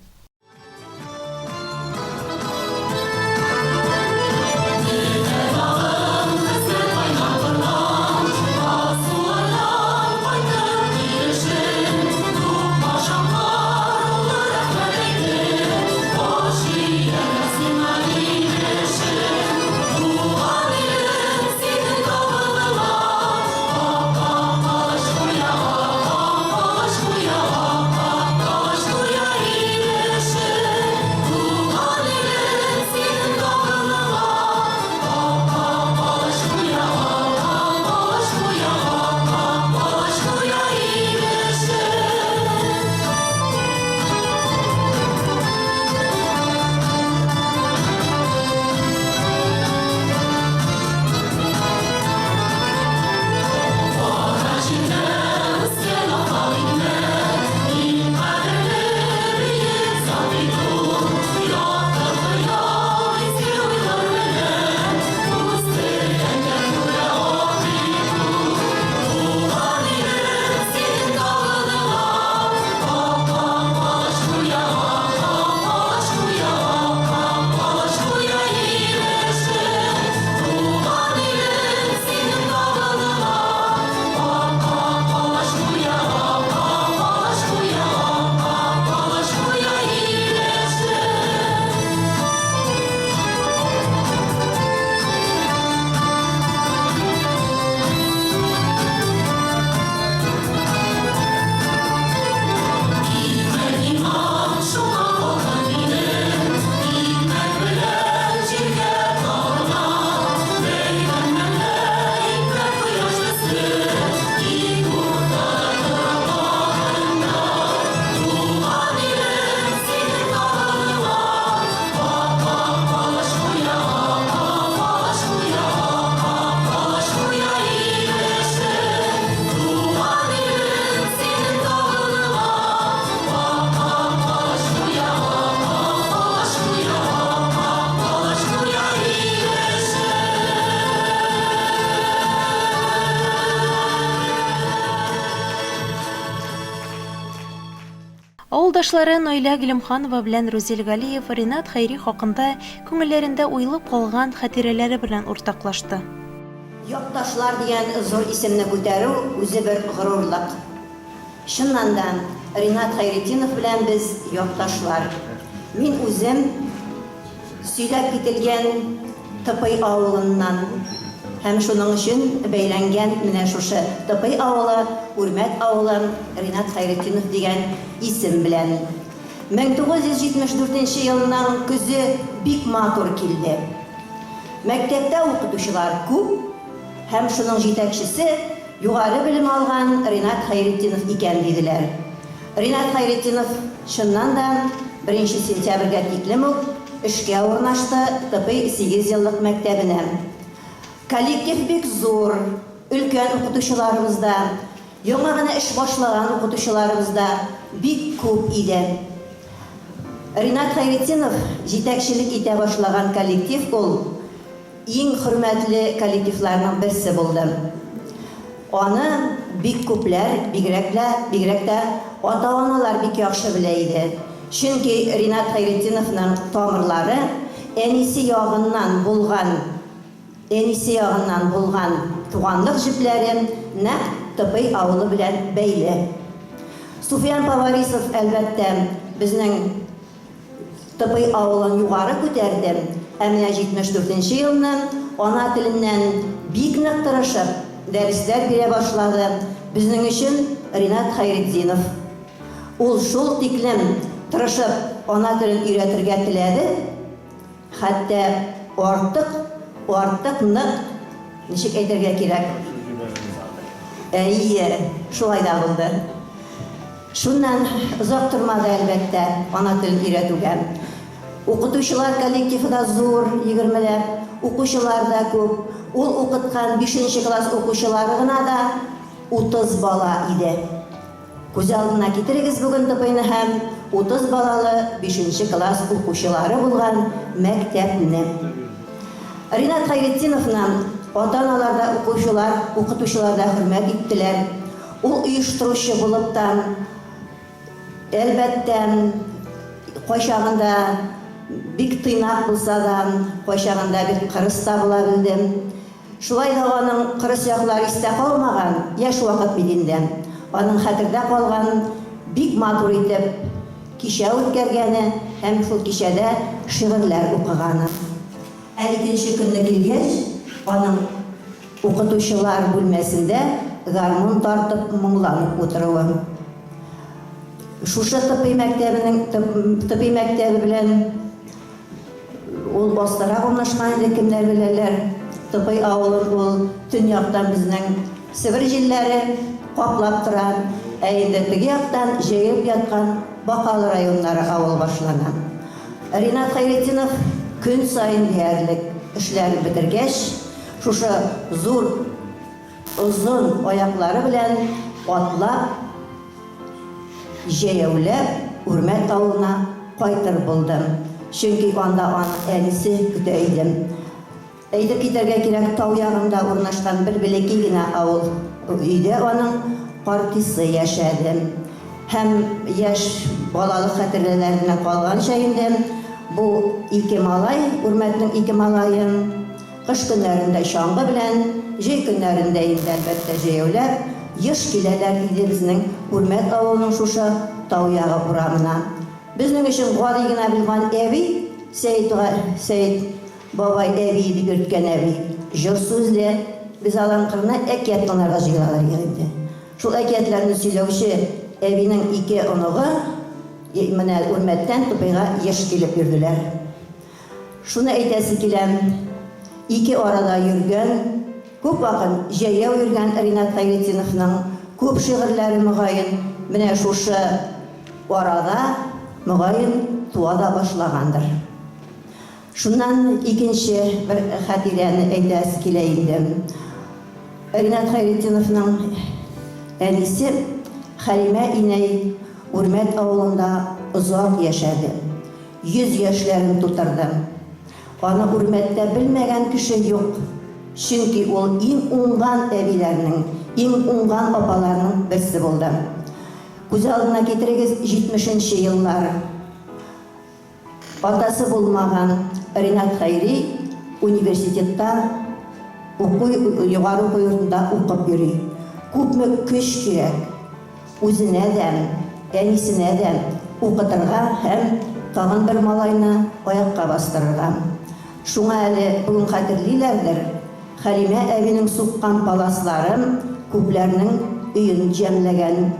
Авылдашлары Наилә Гыйлемханова белән Рузил Галиев Ринат Хәйри хакында күңелләрендә уелып калган хатирәләре белән уртаклашты. Якташлар дигән зур исемне күтәрү үзе бер горурлык. Чыннан да, Ринат Хәйретдинов белән без якташлар. Мин үзем сөйләп кителгән Тыпый авылыннан һәм шуның өчен бәйләнгән менә шушы Тыпый авылы, Үрмәт авылы, Ринат Хәйретдинов дигән исем белән. 1974 нче елның көзе бик матур килде. Мәктәптә укытучылар күп һәм шуның җитәкчесе югары белем алган Ринат Хәйретдинов икән, диделәр. Ринат Хәйретдинов, чыннан да, беренче сентябрьгә тиклем үк эшкә урнашты ТПИ сигезьеллык мәктәбенә. Коллектив бик зур, өлкән укытучыларыбыз да, яңа гына эш башлаган укытучыларыбыз да бик күп иде. Ринат Хәйретдинов җитәкчелек итә башлаган коллектив ул. Иң хөрмәтле коллективларның берсе булды. Аны бик күпләр, бигрәк лә, бигрәк тә ата-аналар бик яхшы белә иде. Чөнки Ринат Хәйретдиновның тамырлары әнисе ягыннан булган, әнисе ягыннан булган туганлык җепләре нәкъ Тыпый авылы белән бәйле. Суфиян Поварисов, әлбәттә, безнең Тыпый авылын югары күтәрде, ә менә 74 нче елны ана теленнән бик нык тырышып, дәресләр бирә башлады безнең өчен Ринат Хәйретдинов. Ул шул тиклем тырышып ана телен өйрәтергә теләде, хәтта артык, артык нык, ничек әйтергә кирәк, әйе, шулай да булды. Шуннан озак тормады, әлбәттә, ана телен өйрәтүгә. Укытучылар коллективы да зур, егермеләп, укучылар да күп. Ул укыткан бишенче класс укучылары гына да 30 бала иде. Күз алдына китерегез бүген ТПИны һәм 30 балалы бишенче класс укучылары булган мәктәпне. Ринат Хәйретдиновны ата-аналар да, укучылар, укытучылар да хөрмәт иттеләр. Ул оештыручы булып та, әлбәттә, кайчагында бик тыйнак булса да, кайчагында бик кырыс та була белде. Шулай да аның кырыс яклары истә калмаган, яшь вакыт бит инде. Аның хәтердә калган бик матур итеп кичә үткәргәне һәм шул кичәдә шигырьләр укыганы. Ә икенче көнне килгәч, аның Укытучылар бүлмәсендә гармун тартып моңланып утыруы. Шушы ТПИ мәктәбенең ТПИ мәктәбе белән ул астарак урнашкан иде, кемнәр беләләр. ТПИ авылын ул төньяктан безнең Себер җилләре каплап тора, ә инде теге яктан җәелеп яткан Бакалы районнары авылы башлана. Ринат Хәйретдинов көн саен диярлек эшләрен бетергәч, Шушы зур, озын аяклары белән атлап, җәяүләп Үрмәт авылына кайтыр булдым. Чөнки анда аны әнисе көтә иде. Әйтеп китәргә кирәк, тау ягында урнашкан бер бәләкәй генә авыл өйдә аның картисы яшәде. Һәм яшь балалык хатирәләреннән калганча инде, бу ике малай, Үрмәтнең ике малае, Кыш көннәрендә чаңгы белән, җәй көннәрендә инде, әлбәттә, җәяүләп, еш киләләр иде безнең Үрмәт авылының шушы тау ягы урамына. Безнең өчен гади генә булган әби, Сәет Сәет бабай әби дип йөрткән әби, җор сүзле, без аларның кырына әкият тыңларга җыелалар иде. Шул әкиятләрне сөйләүче әбинең ике оныгы менә Үрмәттән Тупыйга еш килеп йөрделәр. Шуны әйтәсе килә, ике арада йөргән, күп вакыт җәяү йөргән Ринат Хәйретдиновның күп шигырьләре, мөгаен, менә шушы арада, мөгаен, туа да башлагандыр. Шуннан икенче бер хатирәне әйтәсе килә инде. Ринат Хәйретдиновның әнисе Хәлимә инәй Үрмәт авылында озак яшәде. 100 яшьләрен тутырды. Аны Үрмәттә белмәгән кеше юк, чөнки ул иң уңган әбиләрнең, иң уңган апаларның берсе булды. Күз алдына китерегез, җитмешенче еллар. Атасы булмаган Ринат Хәйри университетта уку, югары уку йортында укып йөри. Күпме көч кирәк! Үзенә дә, әнисенә дә укытырга һәм тагын бер малайны аякка бастырырга. Шуңа әле бүген хәтерлиләрдер, Хәлимә әбинең суккан паласлары күпләрнең өен җәмләгән.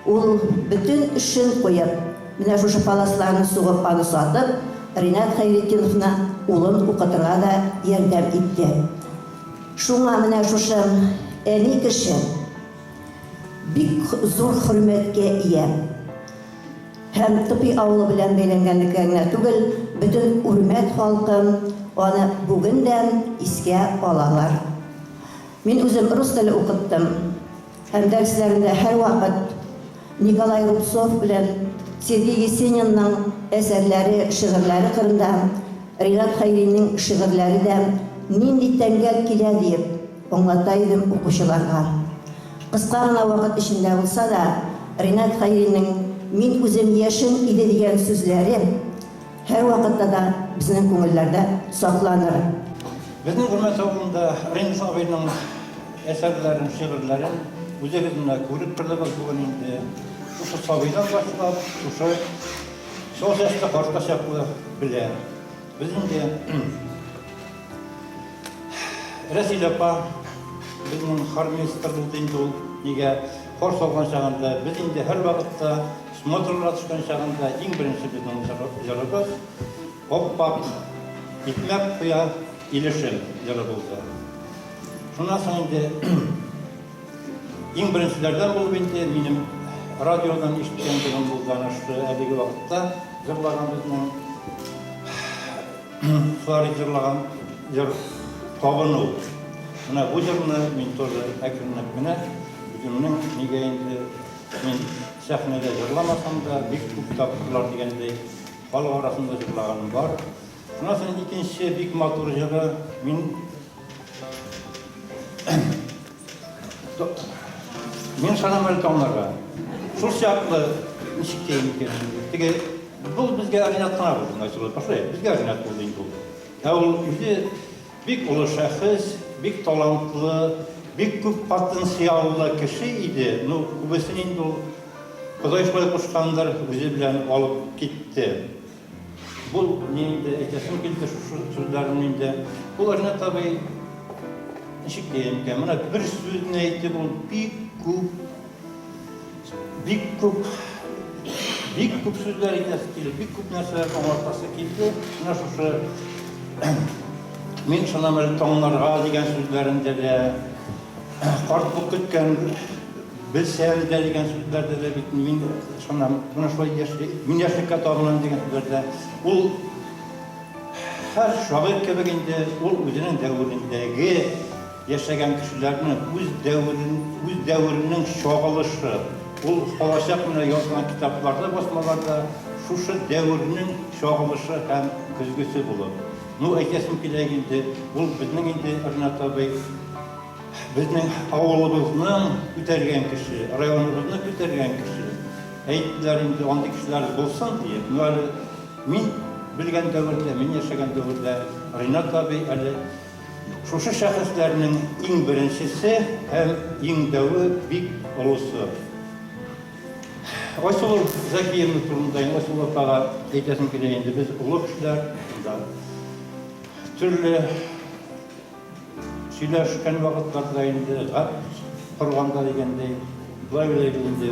Ул бөтен эшен куеп, менә шушы паласларны сугып аны сатып, Ринат Хәйретдиновны улын укытырга да ярдәм итте. Шуңа менә шушы әни кеше бик зур хөрмәткә ия. Һәм Тыпи авылы белән бәйләнгәнлеккә генә түгел, бөтен Үрмәт халкы аны бүген дә искә алалар. Мин үзем рус теле укыттым һәм дәресләремдә һәрвакыт Николай Рубцов белән Сергей Есенинның әсәрләре, шигырьләре кырында Ринат Хәйринең шигырьләре дә нинди тәңгәл килә диеп аңлата идем укучыларга. Кыска гына вакыт эчендә булса да, Ринат Хәйринең Мин үзем яшен иде дигән сүзләре һәрвакытта да безнең күңелләрдә сакланыр. Безнең Үрмәт авылында Ринат абыйның әсәрләрен, шигырьләрен үзегез менә күреп тордыгыз бүген инде. Шушы сабыйдан башлап, шушы чал чәчле картка чаклы белә. Без инде Рәсил апа безнең хормейстер булды инде ул. Нигә хор салган чагында без инде һәрвакытта смотрларга төшкән чагында иң беренче безнең җырыбыз Аппак икмәк куя илешем җыры булды. Шуннан соң инде иң беренчеләрдән булып инде минем радиодан ишеткән җырым булды ана шушы әлеге вакытта җырлаган безнең Флорид җырлаган җыр Табыну. Менә бу җырны мин тоже әкренләп кенә үземнең нигә инде мин сәхнәдә җырламасам да, бик күп тапкырлар дигәндәй халык арасында җырлаганым бар. Шуннан соң икенче бик матур җыры мин Мин ышанам әле таңнарга. Шул чаклы ничек тием икән инде. Теге был безгә Ринат кына булды, Айсылу апа, шулай, безгә Ринат булды инде ул. Ә ул үзе бик олы шәхес, бик талантлы, бик күп потенциаллы кеше иде. Ну, күбесен инде ул Ходай шулай кушкандыр, үзе белән алып китте. Бу ни инде әйтәсем килде шушы сүзләрне инде. Ул Ринат абый ничек дияйм икән, менә бер сүзне әйтеп ул бик күп бик күп бик күп сүзләр әйтәсе килде, бик күп нәрсәләр аңлатасы килде. Менә шушы мин ышанам әле таңнарга дигән сүзләрендә дә картлык көткән Белсәм дә дигән сүзләрдә дә бит мин ышанам. Менә шулай яшьли, мин яшьлеккә табынам дигән сүзләрдә. Ул һәр шагыйрь кебек инде, ул үзенең дәверендәге яшәгән кешеләрнең үз дәверен, үз дәверенең чагылышы. Ул калачак менә язган китапларда, басмаларда шушы дәвернең чагылышы һәм көзгесе булып. Ну, әйтәсем килә инде, ул безнең инде Ринат абый Безнең авылыбызның күтәргән кеше, районыбызны күтәргән кеше. Әйттеләр инде, андый кешеләр булсын диеп. Ну әле мин белгән дәвердә, мин яшәгән дәвердә Ринат абый әле шушы шәхесләрнең иң беренчесе һәм иң дәве, бик олысы. Айсылу Зәкиевна турында инде Айсылу апага әйтәсем килә инде, без олы кешеләр, монда төрле Сөйләшкән вакытларда инде, гәп корганда дигәндәй, болай уйлыйбыз инде,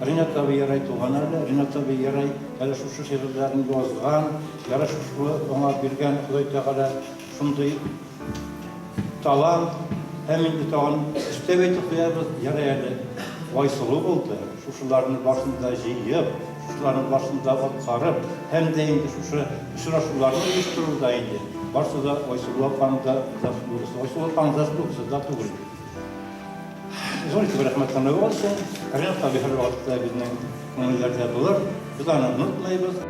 Ринат абый ярай туган әле, Ринат абый ярай әле шушы шигырьләрен язган, ярай шушы аңа биргән Ходай Тәгалә шундый талант һәм инде тагын өстәп әйтеп куябыз, ярай әле Айсылу булды, шушыларны барысын да җыеп, шушыларның барысын да аткарып һәм дә инде шушы очрашуларны оештыруда инде барысы да Айсылу апаның да заслугасы. Айсылу апаның заслугасы да түгел. Зур итеп рәхмәт аңа өчен. Ринат абый һәрвакытта безнең күңелләрдә булыр. Без аны онытмыйбыз.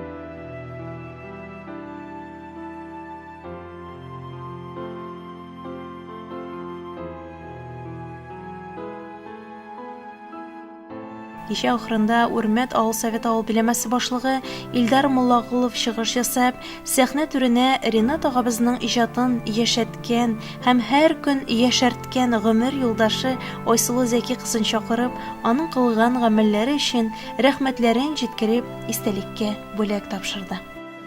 Кичә ахырында Үрмәт авыл советы авыл биләмәсе башлыгы Илдар Муллагулов чыгыш ясап, сәхнә түренә Ринат агабызның иҗатын яшәткән һәм һәр көн яшәрткән гомер юлдашы Айсылу Зәки кызын чакырып, аның кылган гамәлләре өчен рәхмәтләрен җиткереп, истәлеккә бүләк тапшырды.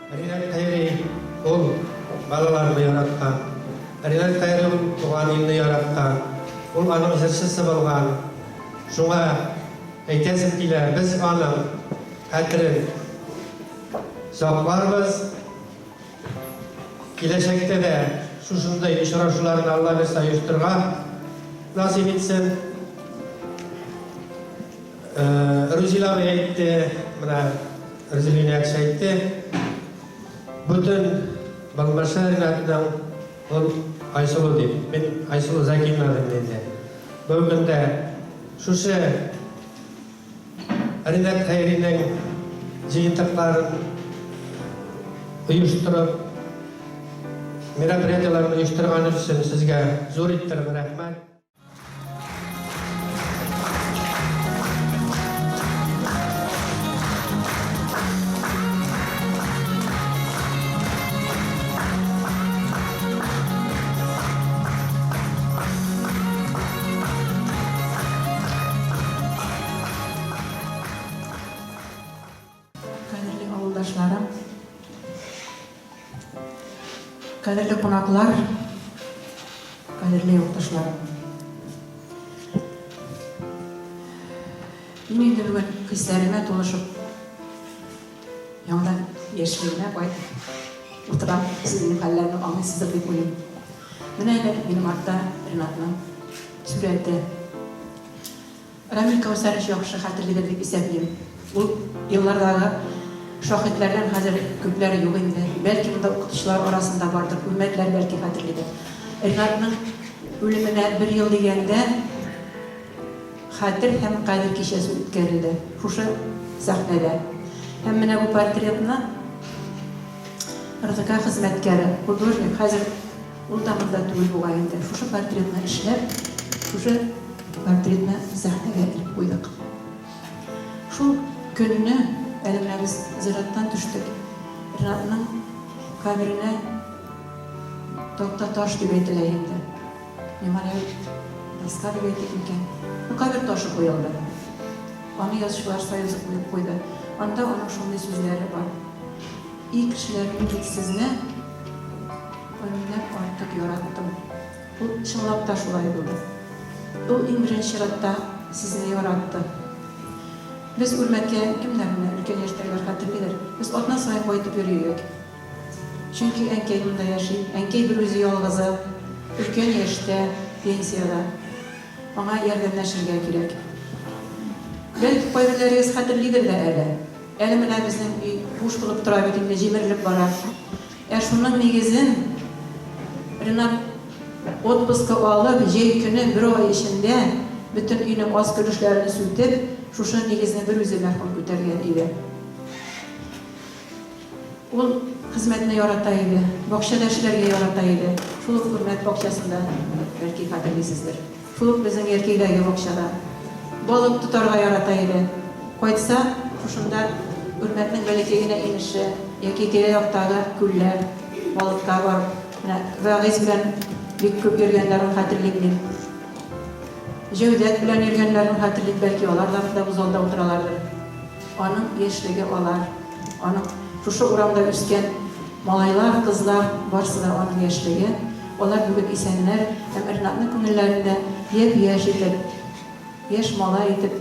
Ринат Хәйри ул балаларны яраткан. Ринат Хәйри ул туган илне яраткан. Ул аның җырчысы булган. Шуңа әйтәсем килә, без аның хәтерен сакларбыз. Киләчәктә дә шушындый очрашуларны Алла бирса оештырырга насыйп итсен. Рүзил абый әйтте, менә Рүзил Гыйниятович әйтте, бөтен Балмашы Ринатның ул Айсылу дип. Мин Айсылу Закиевна дим инде. Бүген көндә шушы Ринат Хәйринең җыентыкларын оештырып, мероприятиеләрен оештырган өчен сезгә зур иттереп рәхмәт. Кадерле авылдашларым, кадерле кунаклар, кадерле якташларым. Мин инде бүген хисләремә тулышып, яңадан яшьлегемә кайтып утырам. Сез минем хәлләрне аңлыйсыздыр дип уйлыйм. Менә әле минем артта Ренатның сурәте. Рамил Кәүсәрович яхшы хәтерлидер дип исәплим. Ул еллардагы шаһитләрдән хәзер күпләре юк инде. Бәлки монда укытучылар арасында бардыр, үрмәтләр бәлки хәтерлидер. Ренатның үлеменә бер ел дигәндә Хәтер һәм кадер кичәсе үткәрелде шушы сәхнәдә. Һәм менә бу портретны РДК хезмәткәре, художник, хәзер ул да монда түгел бугай инде, шушы портретны эшләп, шушы портретны сәхнәгә элеп куйдык. Шул көнне, әле менә без зираттан төштек, Ренатның каберенә такта таш дип әйтелә инде. Мемориаль доска дип әйтик микән? Ну, кабер ташы куелды. Аны Язучылар союзы куеп куйды. Анда аның шундый сүзләре бар. И кешеләр, мин бит сезне гомумән артык яраттым. Ул чынлап та шулай булды. Ул иң беренче чиратта сезне яратты. Без Үрмәткә, кемнәр менә өлкән яшьтәгеләр хәтерлидер, без атна саен кайтып йөри идек. Чөнки әнкәй монда яши. Әнкәй берүзе ялгызы, өлкән яшьтә, пенсиядә. Аңа ярдәмләшергә кирәк. Бәлки кайберләрегез хәтерлидер дә әле. Әле менә безнең өй буш булып тора бит инде, җимерелеп бара. Ә шуның нигезен Ренат отпускы алып, җәй көне бер ай эчендә бөтен өйнең аскы өлешләрен сүтеп, шушы нигезне берүзе мәрхүм күтәргән иде. Ул хезмәтне ярата иде, бакчада эшләргә ярата иде. Шул ук Үрмәт бакчасында, бәлки хәтерлисездер. Шул ук безнең Яркәйдәге бакчада. Балык тотарга ярата иде. Кайтса, шушында Үрмәтнең бәләкәй генә инеше яки тирә-яктагы күлләр, балыкка барып, менә Вәгыйз белән бик күп йөргәннәрен хәтерлим мин. Җәүдәт белән йөргәннәрен хәтерлим, бәлки алар да монда бу залда утыралардыр. Аның яшьлеге алар, аның шушы урамда үскән малайлар, кызлар, барсы да аның яшьлеге. Алар бүген исәннәр һәм Ренатның күңелләрендә япь-яшь итеп, яшь малай итеп,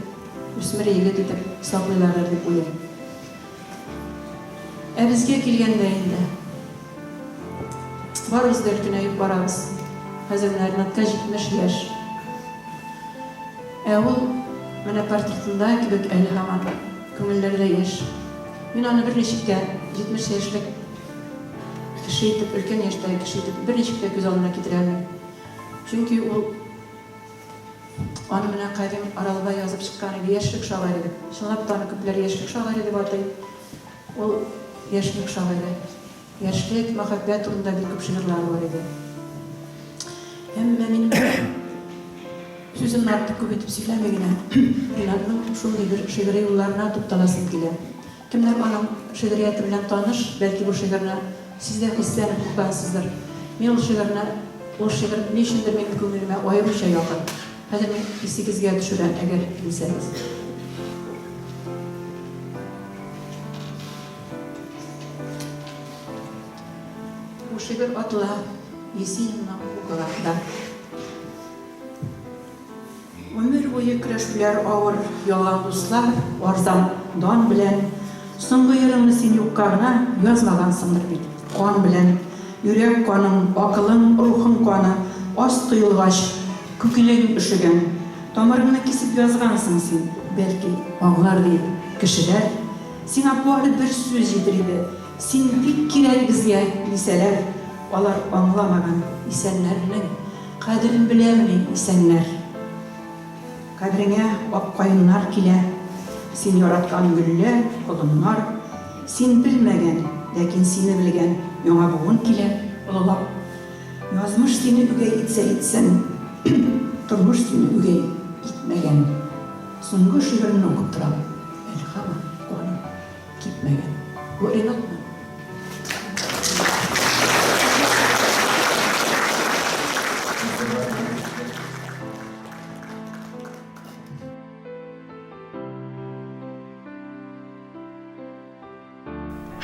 үсмер егет итеп саклыйлардыр дип уйлыйм. Ә безгә килгәндә инде, барыбыз да өлкәнәеп барабыз. Хәзер менә Ренатка 70 яшь. Ә ул менә портретында кебек әле һаман күңелләрдә яшь. Мин аны берничек тә 70 яшьлек кеше итеп, өлкән яшьтәге кеше итеп берничек тә күз алдына китерә алмыйм. Чөнки ул аны менә Кадим Аралбай язып чыккан иде, яшьлек шагыйре дип. Чынлап та аны күпләр яшьлек шагыйре дип атый. Ул яшьлек шагыйре. Яшьлек, мәхәббәт турында бик күп шигырьләре бар иде. Әмма мин сүземне артык күп итеп сөйләми генә, Ринатның шундый бер шигъри юлларына тукталасым килә. Кемнәр аның шигърияте белән таныш, бәлки бу шигырьне сез дә хисләнеп укыгансыздыр. Мин ул шигырьне, ул шигырь ни өчендер минем күңелемә аеруча якын. Хәзер мин исегезгә төшерәм, әгәр теләсәгез. шигырь атыла Есенинның укыганда. Гомер буе көрәшүләр авыр, ялган дуслар, арзан дан белән. Соңгы йырыңны син юкка гына язмагансыңдыр бит, кан белән. Йөрәк каның, акылың, рухың каны аз коелгач, күкелең өшегән. Тамырыңны кисеп язгансың син, бәлки, аңлар диеп, кешеләр. Сиңа бары бер сүз җитер иде, Син бик кирәк безгә, дисәләр, алар аңламаган исәннәрнең кадерен беләмени исәннәр? Кабереңә ак каеннар килә, син яраткан гөлләр, колыннар, син белмәгән, ләкин сине белгән яңа буын килә, олылап. Язмыш сине үгәй итсә итсен, тормыш сине үгәй итмәгән. Соңгы шигыреңне укып торам, әле һаман каным. Кипмәгән. Бу Ринатмы?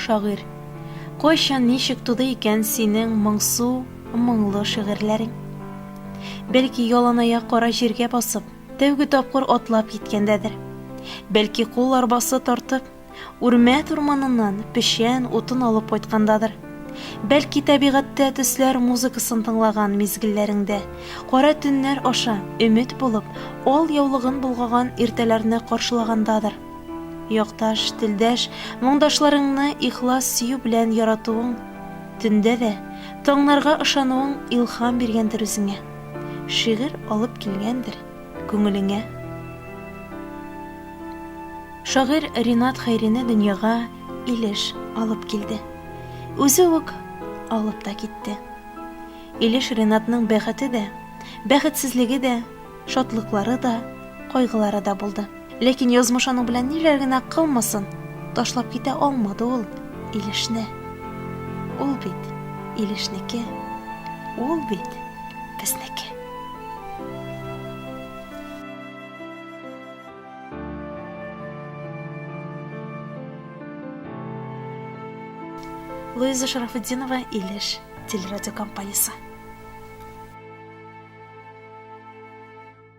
Шагыйрь, кайчан ничек туды икән синең моңсу, моңлы шигырьләрең? Бәлки яланаяк кара җиргә басып, Тәүге тапкыр атлап киткәндәдер. Бәлки кул арбасы тартып, Үрмәт урманыннан печән, утын алып кайткандадыр. Бәлки табигатьтә төсләр музыкасын тыңлаган мизгелләреңдә, кара төннәр аша, өмет булып, ал яулыгын болгаган иртәләрне каршылагандадыр. Якташ, телдәш, моңдашларыңны ихлас сөю белән яратуың, төндә дә, таңнарга ышануың илһам биргәндер үзеңә. Шигырь алып килгәндер күңелеңә. Шагыйрь Ринат Хәйрине дөньяга Илеш алып килде. Үзе үк алып та китте. Илеш Ринатның бәхете дә, бәхетсезлеге дә, шатлыклары да, кайгылары да булды. Ләкин язмыш аның белән ниләр генә кылмасын, ташлап китә алмады ул Илешне. Ул бит Илешнеке, ул бит безнеке. Луиза Шарафутдинова, Илеш телерадиокомпаниясе.